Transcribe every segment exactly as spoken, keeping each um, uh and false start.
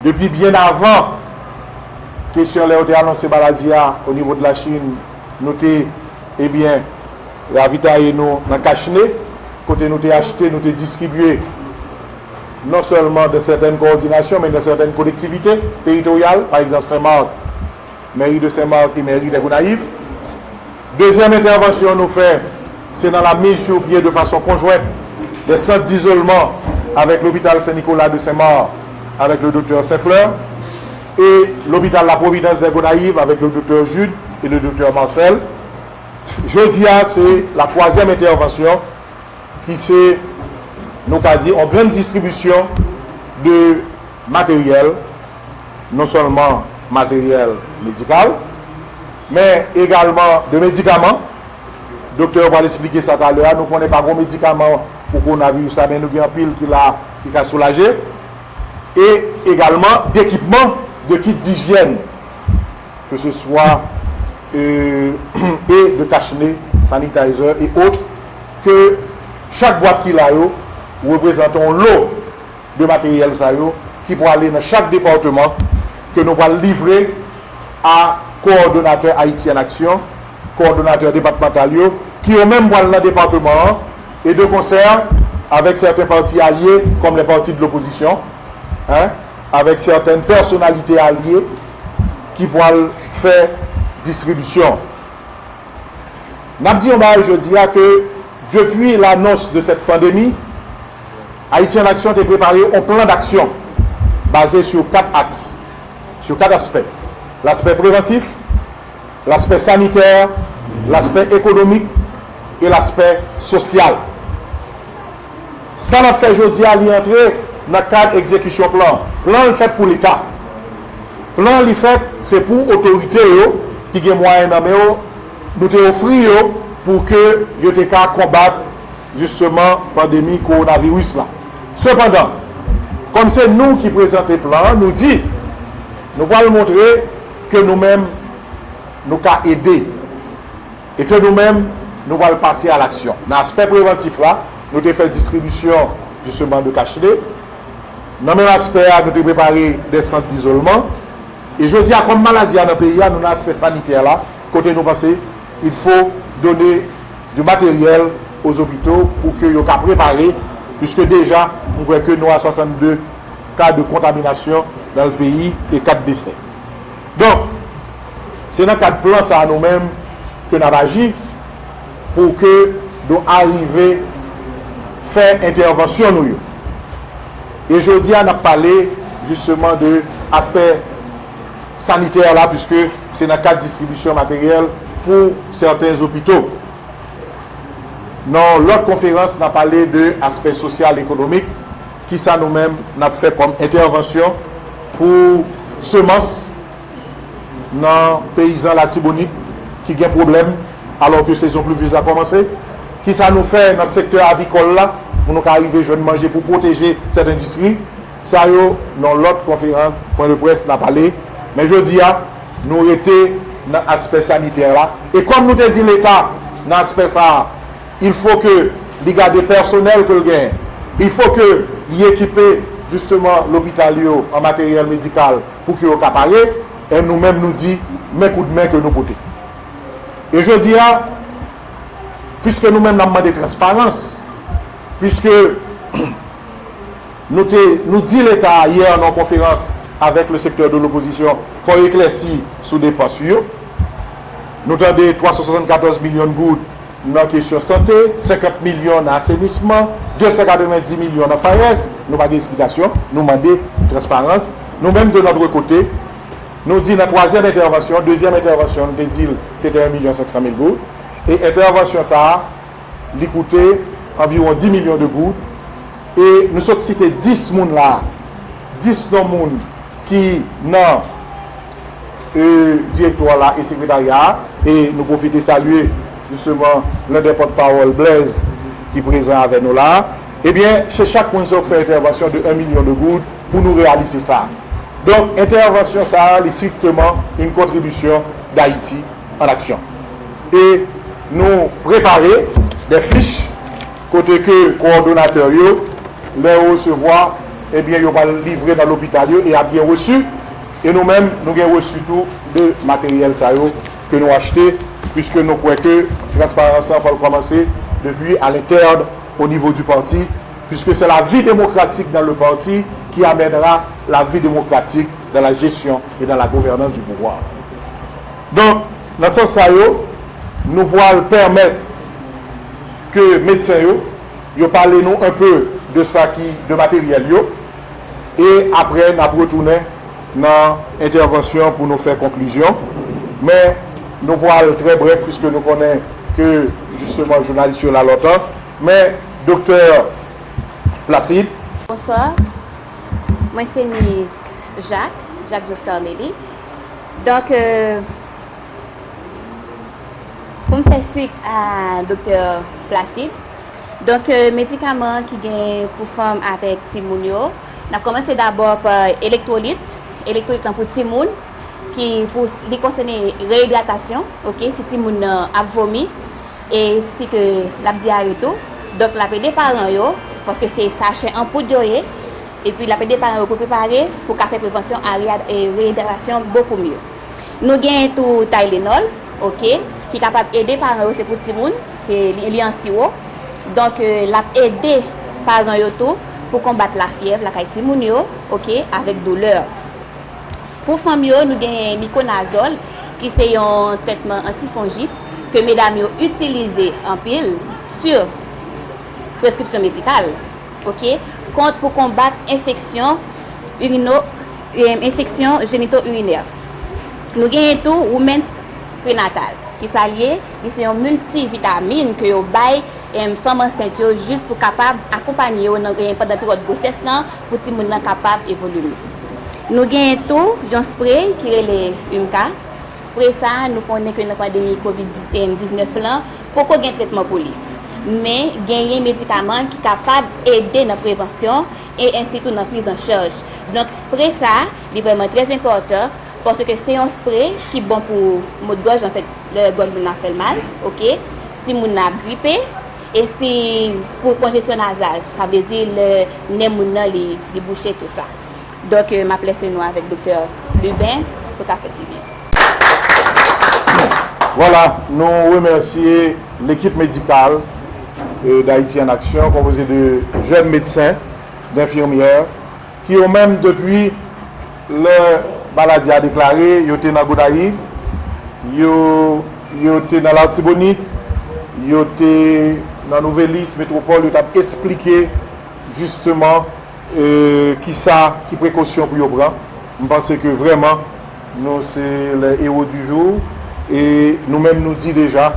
Depi byen avan kesyon lè yo te anonse maladi a o nivo de la Chine, nou te, ebyen, ravitaye nou nan kachne, kote nou te achte, nou te distribye non sèlman dans sètèn kowòdinasyon, men dans sètèn kolektivite teritoryal, pa egzanp Sen Mak, mèri de Sen Mak e mèri de Gonayiv. Dezyèm entèvansyon nou fè, se nan la mise sur pied de façon conjointe des centres d'isolement avec l'hôpital Saint-Nicolas de Saint-Marc, avec le docteur Saint-Fleur, et l'hôpital La Providence de Gonayiv avec le docteur Jude et le docteur Marcel. Jodi a, se la twazyèm entèvansyon ki se, nou ka di, yon grann distribisyon de materyèl, non sèlman materyèl medikal, men egalman de medikaman. Doktè yo pral esplike sa talè a. Nou konnen pa gen medikaman pou kowonaviris la, men nou gen anpil ki la, ki ka soulaje. E egalman dekipman, de kit dijyèn, que ce soit euh, et de cache-nez, sanitizer et autres, ke chak bwat ki la yo reprezante yon lo de materyèl sa yo ki pou ale nan chak depatman ke nou pral livre a kowòdonatè Ayiti an Aksyon, kowòdonatè depatmantal yo, ki yo menm pral nan depatman an, e de konsè avèk sèten pati alye, kòm lè pati de lopozisyon, hein, avèk sèten pèsonalite alye ki pral fè distribisyon. N ap di yon bagay jodi a ke depi lanons de sèt pandemi, Ayiti an Aksyon te prepare yon plan d'action basé sur quatre axes, sur quatre aspects. L'aspect préventif, l'aspect sanitaire, l'aspect économique et l'aspect social. Sa n ap fè jodi a, li antre nan kad egzekisyon plan. Plan an fèt pou Leta. Plan an li fèt, se pou otorite yo ki gen mwayen nan men yo, nou te ofri yo pou ke yo te ka konbat jisteman pandemi kowonaviris la. Sepandan, kòm se nou ki prezante plan an, nou di, nou pral montre ke nou menm, nou ka ede. E ke nou menm, nou pral pase a laksyon. Nan aspè prevantif la, nou te fè distribisyon, jisteman, de kachne. Nan menm aspè a, nou te prepare de sant dizolman. E jodi a, kòm maladi a nan peyi a, nou nan aspè sanitè la, kote nou panse, il faut donner du matériel aux hôpitaux pou ke yo ka prepare, puiske deja, nou kwè ke nou a swasannde ka de kontaminasyon nan le peyi e kat desè. Donk, se nan kad plan sa a nou menm ke n ap aji pou ke nou arive fè entèvansyon nou yo. E jodi a, n ap pale jisteman de aspè sanitè la, puiske se nan kad distribisyon materyèl pou sèten opito. Nan lòt konferans, n a pale de aspè sosyal ekonomik, kisa nou menm n ap fè kòm entèvansyon pou semans nan peyizan Latibonit ki gen pwoblèm, alò ke sezon plivyez la kòmanse. Kisa nou fè nan sektè avikòl la, pou nou ka rive jwenn manje pou pwoteje sèt endistri. Sa yo, nan lòt konferans, pwen de près, n a pale. Men jodi a, nou rete nan aspè sanitè la. E kòm nou te di Leta nan aspè sa a, il faut que li gade pèsonèl ke l genyen. Il faut que li ekipe, jisteman, lopital yo an materyèl medikal pou ke yo ka pare. E nou menm, nou di, men koudmen ke nou pote. E jodi a, piske nou menm, n ap mande transparans, piske nou te, nou di Leta a yè nan yon konferans avèk le sektè de lopozisyon, fò yo eklèsi sou depans yo. Nou tande twa san swasannkatòz milyon goud nan kesyon sante, senkant milyon nan asenisman, de san katrevenndis milyon nan FAES, nou pa gen esplikasyon, nou mande transparans. Nou menm, de notre côté, nou di nan twazyèm entèvansyon, dezyèm entèvansyon, nou te di l, se te yon milyon senk san mil goud. E entèvansyon sa a, li koute anviwon dis milyon de goud. E nou sot site dis moun la, dis non moun ki nan, e, direktwa la e sekretarya a. E nou pwofite salye, jisteman, len dè pòtpawòl, Blaise, ki prezan avè nou la a. Ebyen, se chak moun sa yo k fè entèvansyon de un milyon de goud pou nou reyalize sa. Donk, entèvansyon sa a, li strikteman yon kontribisyon d'Haïti en action. E nou prepare de fich kote ke kowòdonatè yo, lè yo resevwa, ebyen, yo pral livre nan lopital yo e ap gen resi. E nou menm, nou gen resi tou de materyèl sa yo ke nou achte, puiske nou kwè ke transparans lan fò l kòmanse depi à l'interne, au niveau du parti, puisque c'est la vie démocratique dans le parti qui amènera la vie démocratique dans la gestion et dans la gouvernance du pouvoir. Donk, nan sans sa yo, nou pral pèmèt ke medsen yo, yo pale nou un peu de sa ki, de materyèl yo, e apre n ap retounen nan entèvansyon pou nou fè konklizyon. Men nou pral trè brèf, puiske nou konnen ke, jisteman, jounalis yo la lontan. Men, Doktè Placide. Bonswa. Mwen se Miss Jacques, Jacques Joscar Nelly. Donk, euh, pou m fè swit a Doktè Placide, donk, euh, medikaman ki gen pou fanm avèk timoun yo, n ap kòmanse dabò pa elektwolit. Elektwolit lan pou timoun, ki pou, li konsène reyidratasyon, oke, si timoun nan ap vomi, e si ke l ap dyare tou. Donk, l ap ede paran yo, paske se sachè an poud yo ye, epi l ap ede paran yo pou prepare, pou ka fè prevansyon a reya-, e reyidratasyon bokou mye. Nou gen tou Tylenol, oke, ki kapab ede paran yo, se pou timoun, se li, li an siwo. Donk, euh, l ap ede paran yo tou pou konbat lafyèv lakay timoun yo, oke, avèk doulè. Pou fanm yo, nou genyen mikonazòl, ki se yon trètman antifonjik ke medam yo itilize anpil sou preskripsyon medikal, oke, kont pou konbat enfeksyon irino-, em, enfeksyon jenito irinè. Nou genyen tou Women's Prenatal, ki sa l ye, li se yon miltivitamin ke yo bay, em, fanm ansent yo jis pou kapab akonpanye yo nan, em, pandan peryòd gwosès lan, pou timoun nan kapab evolye. Nou genyen tou yon spray ki rele Umka. Spray sa a, nou konnen ke nan pandemi kovid diznèf lan, poko gen trètman pou li. Men, genyen medikaman ki kapab ede nan prevansyon e ensi tou nan priz an chaj. Donk, spray sa a, li vrèman trè enpòtan, paske se yon spray ki bon pou mo de gòj, anfèt, lè gòj moun nan fè l mal, oke? Si moun nan ap gripe, e si pou konjesyon nazal, sa vle di lè nen moun nan li, li bouche, tou sa. Donk, euh, m ap lese nou avèk Doktè Lubin pou ka fè swivi. Vwala, nou remèsye lekip medikal, euh, d'Haïti en Action, konpoze de jèn medsen, denfimyè, ki yo menm depi lè maladi a deklare, yo te nan Gonayiv, yo, yo te nan Latibonit, yo te nan Nouvèlis, Metwopòl, yo t ap esplike jisteman, e, kisa, ki prekosyon pou yo pran. M panse ke vrèman, nou se les héros du jour. E nou menm nou di deja,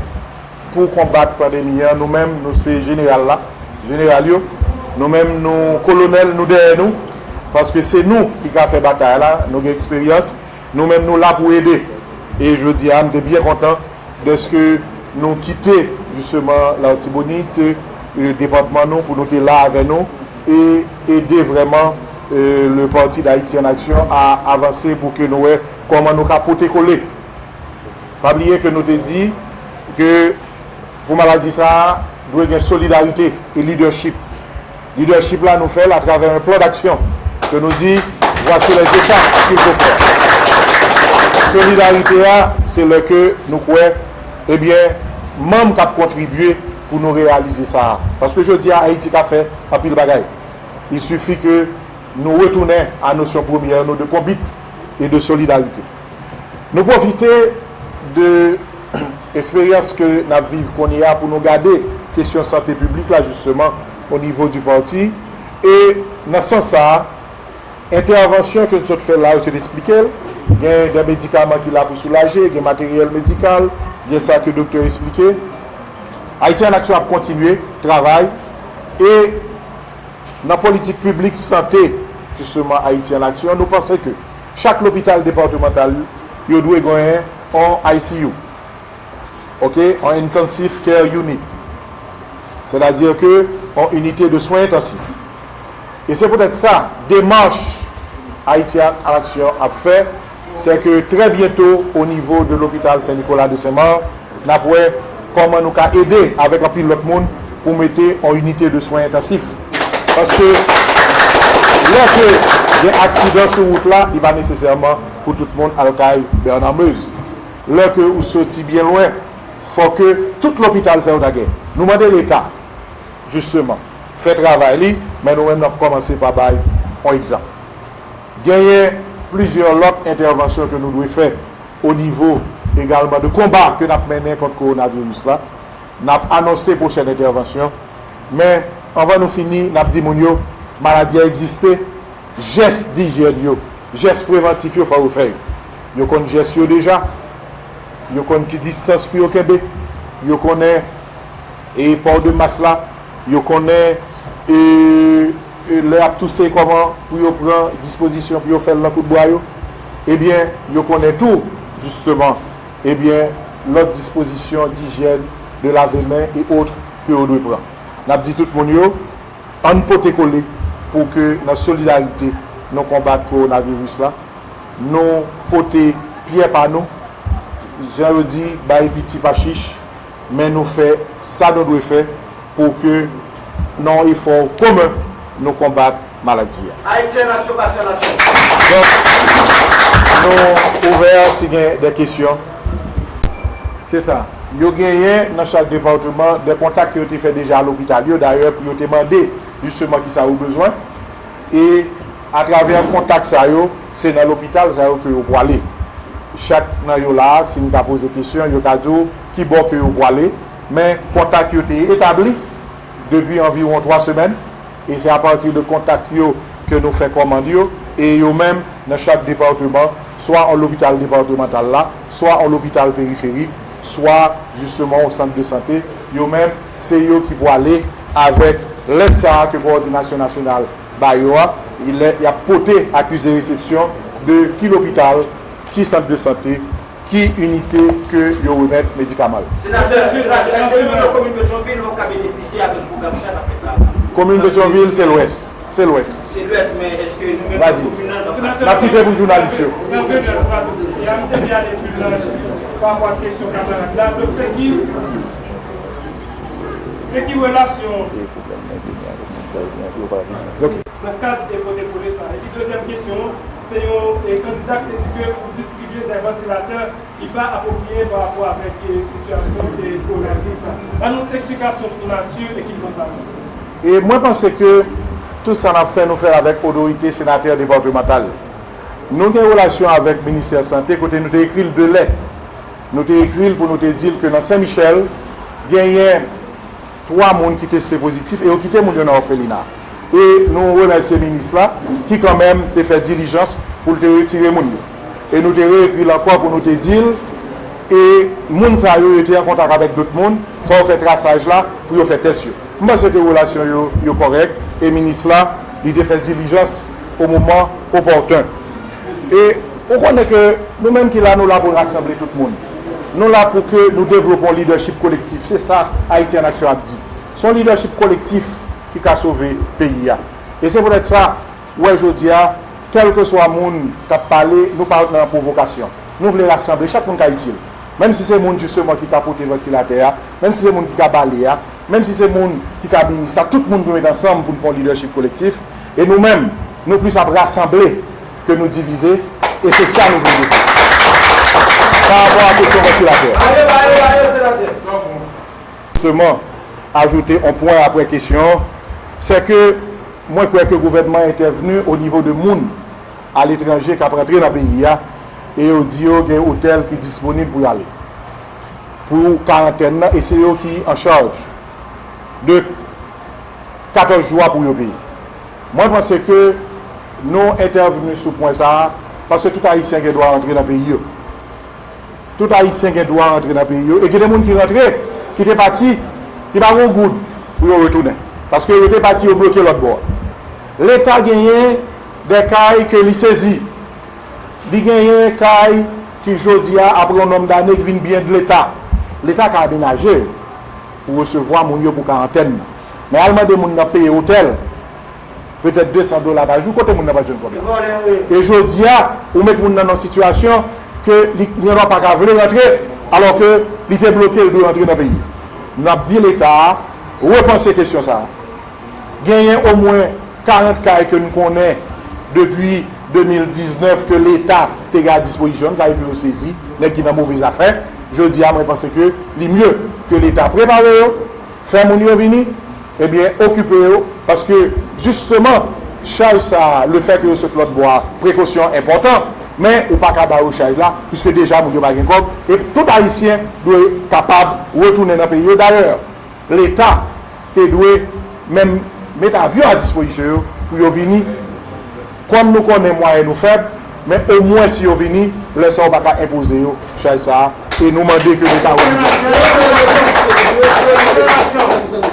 pou konbat pandemi an, nou menm nou se jeneral la, jeneral yo. Nou menm nou kolonèl, nou dèyè nou. Paske se nou ki ka fè batay la, nou gen eksperyans. Nou menm nou la pou ede. E jodi a, m te byen kontan dèske nou kite, jisteman, Latibonit, e, depatman nou, pou nou te la avè nou e ede vrèman, e, le Parti d'Haïti en Action a avanse pou ke nou wè kòman nou ka pote kole. Pa bliye ke nou te di ke pou maladi sa a, dwe gen solidarite e lidèchip. Lidèchip la, nou fè l atravè yon plan d'action ke nou di, voici les étapes qu'il faut faire. Solidarite a, se lè ke nou kwè, ebyen, manm k ap kontribye pou nou reyalize sa a. Paske jodi a, Ayiti ka fè anpil bagay. Il suffit ke nou retounen a nosyon premyè nou de konbit e de solidarite. Nou pwofite de eksperyans ke n ap viv kounye a pou nou gade kesyon sante piblik la, jisteman, o nivo di pati. E nan sans sa a, entèvansyon ke n sot fè la, yo sot esplike l. Gen de medikaman ki la pou soulaje, gen materyèl medikal, gen sa ke doktè esplike. Ayiti an Aksyon ap kontinye travay e nan politik piblik sante, jisteman, Ayiti an Aksyon, nou panse ke chak lopital depatmantal yo dwe genyen yon I C U, oke, yon Intensive Care Unit, sètadi ke yon inite de swen entansif. E se poutèt sa, demach Ayiti an Aksyon ap fè, se ke trè byento, o nivo de lopital Sen Nikola de Senmak, n ap wè kòman nou ka ede avèk anpil lòt moun pou mete yon inite de swen entansif. Paske Lè ke gen aksidan sou wout la, li pa nesesèman pou tout moun al kay Bernard Meuse. Lè ke ou soti byen lwen, fò ke tout lopital sa yo ta gen. Nou mande Leta, jisteman, fè travay li, men nou menm n ap kòmanse pa bay yon egzanp. Genyen plizyè lòt entèvansyon ke nou dwe fè o nivo egalman de konba ke n ap mennen kont kowonaviris la. N ap anonse pwochèn entèvansyon. Men, anvan nou fini, n ap di moun yo, maladi a egziste, jès dijyèn yo, jès prevantif yo, fò yo fè yo. Yo konn jès yo deja. Yo konn ki distans pou yo kenbe. Yo konnen e pò de mas la. Yo konnen e, e lè y ap touse kòman pou yo pran dispozisyon pou yo fè l nan kout bwa yo. Ebyen, yo konnen tou, jisteman, ebyen, lòt dispozisyon dijyèn, de lave men e otre ke yo dwe pran. N ap di tout moun yo, ann pote kole pou ke nan solidarite nou konbat kowonaviris la. Nou pote pyè pa nou, jan yo di, bay piti pa chich, men nou fè sa nou dwe fè pou ke nan yon efò komen nou konbat maladi a. Ayiti an aksyon, pase an aksyon. Donk, nou ouvè si gen de kesyon. Se sa. Yo genyen nan chak depatman de kontak ke yo te fè deja a lopital yo, dayè pou yo te mande jisteman kisa yo bezwen. E atravè kontak sa yo, se nan lopital sa yo ke yo pwale. Chak nan yo la, si n ka poze kesyon, yo ka di w ki bò ke yo pwale, men kontak yo te etabli depi anviwon twa semèn, e se apati de kontak yo ke nou fè kòmand yo, e yo menm, nan chak depatman, swa an lopital depatmantal la, swa an lopital periferik, swa, jisteman, yon sant de sante, yo menm, se yo ki pwale avèk lèt sa a ke kowòdinasyon nasyonal ba yo a, y ap pote akize resepsyon de ki lopital, ki sant de sante, ki inite ke yo remèt medikaman yo. Senatè, senatè, èske nou nan komin Petyonvil, nou ka benefisye avèk pwogram sa k ap fèt la? Komin Petyonvil, se lwès. Se lwès. Se lwès, men èske nou menm nan komin nan, n ap... N ap kite pou jounalis yo. Pa rapò ak kesyon kamarad la, donk se ki, se ki relasyon nan kad e pwote kole sa? Epi dezyèm kesyon, se yon, e, kandida ki te di ke pou distribye de vantilatè ki pa apwopriye pa rapò avèk, e, sitiyasyon, e, kowonaviris la. Ban nou ti eksplikasyon sou nati ekipman sa yo. E mwen panse ke tout sa n ap fè, nou fè l avèk otorite senatè depatmantal. Nou gen relasyon avèk ministè sante kote nou te ekri l de lèt. Nou te ekri l pou nou te di l ke nan Sen Michèl, genyen twa moun ki teste pozitif e yo kite moun yo nan òfelina. E nou remèsye minis la ki kanmenm te fè dilijans pou l te retire moun yo. E nou te reekri l ankò pou nou te di l, e moun sa yo, yo te an kontak avèk dòt moun, fò yo fè trasaj la pou yo fè tès yo. M panse ke relasyon yo, yo kòrèk, e minis la, li te fè dilijans o moman opòten. E ou konnen ke nou menm ki la, nou la pou rasanble tout moun. Nou la pou ke nou devlope yon lidèchip kolektif. Se sa Ayiti an Aksyon ap di. Se yon lidèchip kolektif ki ka sove peyi a. E se poutèt sa, ou wè jodi a, kèlkeswa moun k ap pale, nou pa nan pwovokasyon. Nou vle rasanble, chak moun ka itil. Menm si se moun jisteman ki ka pote vantilatè a, menm si se moun ki ka bale a, menm si se moun ki ka minis la, tout moun dwe met ansanm pou n fè yon lidèchip kolektif. E nou menm, nou plis ap rasanble ke nou divize, e se sa nou vle defè. Pa rapò a kesyon vantilatè a. Seman, ajoute yon pwen apre kesyon, se ke mwen kwè ke gouvènman entèvni o nivo de moun aletranje k ap rantre nan peyi a, e yo di yo gen otèl ki disponib pou y ale. Pou karantèn nan, e se yo ki an chaj de katòz jou a pou yo peye. Mwen panse ke nou entèvni sou pwen sa a, paske tout Ayisyen gen dwa rantre nan peyi yo. Tout Ayisyen gen dwa rantre nan peyi yo. E gen de moun ki rantre, ki te pati, ki pa gen yon goud pou yo retounen. Paske yo te pati, yo bloke lòt bò a. Leta genyen de kay ke li sezi. Li genyen kay ki jodi a, apre yon nonb dane, ki vin byen de Leta. Leta ka amenaje yo pou resevwa moun yo pou karantèn nan. Men al mande moun nan peye otèl, petèt de san dola pa jou, kote moun nan pral jwenn kòb la? E jodi a, ou met moun nan nan sitiyasyon ke li, li pa ka vle rantre, alò ke li te bloke, li dwe rantre nan peyi. N ap di Leta a, repanse kesyon sa a. Genyen omwen karant kay ke n konnen depi de mil diznèf ke Leta te gen a dispozisyon l, kay ke yo sezi, nèg ki nan move zafè. Jodi a, mwen panse ke li mye ke Leta prepare yo, fè moun yo vini, ebyen, okipe yo, paske, jisteman, chay sa a, lefètke yo sot lòt bò a, prekosyon enpòtan, men ou pa ka ba yo chay la, piske deja moun yo pa gen kòb, e tout Ayisyen dwe kapab retounen nan peyi yo. Dayè, Leta te dwe menm met avyon a dispozisyon yo pou yo vini. Kòm nou konnen mwayen nou fèb, men omwen si yo vini, lè sa a ou pa ka enpoze yo chay sa a, e nou mande ke Leta revize.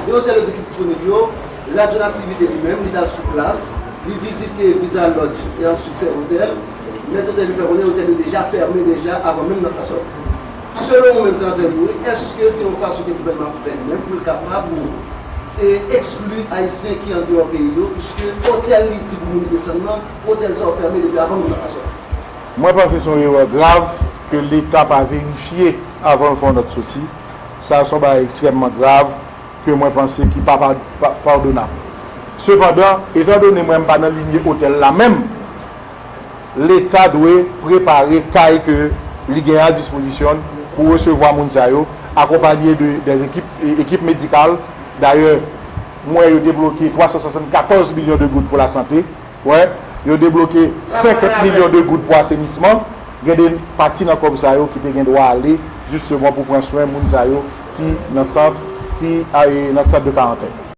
De otèl yo di ki disponib yo, Radyo Nativite li menm, li t al sou plas, li vizite Visa Lodge e answit Sè Otèl, mèt otèl yo fè konnen otèl yo deja fèmen deja avan menm nòt la sòti. Selon ou menm, Senatè Youri, èske se yon fason ke gouvènman ap fè menm pou l kapab e ekskli Ayisyen ki andeyò peyi yo, piske otèl li di pou moun desann nan, otèl sa yo fèmen depi avan moun nan pa sòti? Mwen panse se yon erè grav ke Leta pa verifye avan l fè yon nòt soti. Sa se yon bagay ekstrèmman grav ke mwen panse ki pa pa- pa- padonab. Sepandan, etandone mwen m pa nan linye otèl la menm, Leta dwe prepare kay ke li gen a dispozisyon l pou resevwa moun sa yo, akonpanye de, de ekip, e, ekip medikal. Dayè, m wè yo debloke twa san swasann katòz milyon de goud pou lasante. Wè, yo debloke senkant milyon de goud pou asenisman. Gen de pati nan kòb sa yo ki te gen dwa ale jisteman pou pran swen moun sa yo ki nan sant, ki a- e nan sant de karantèn.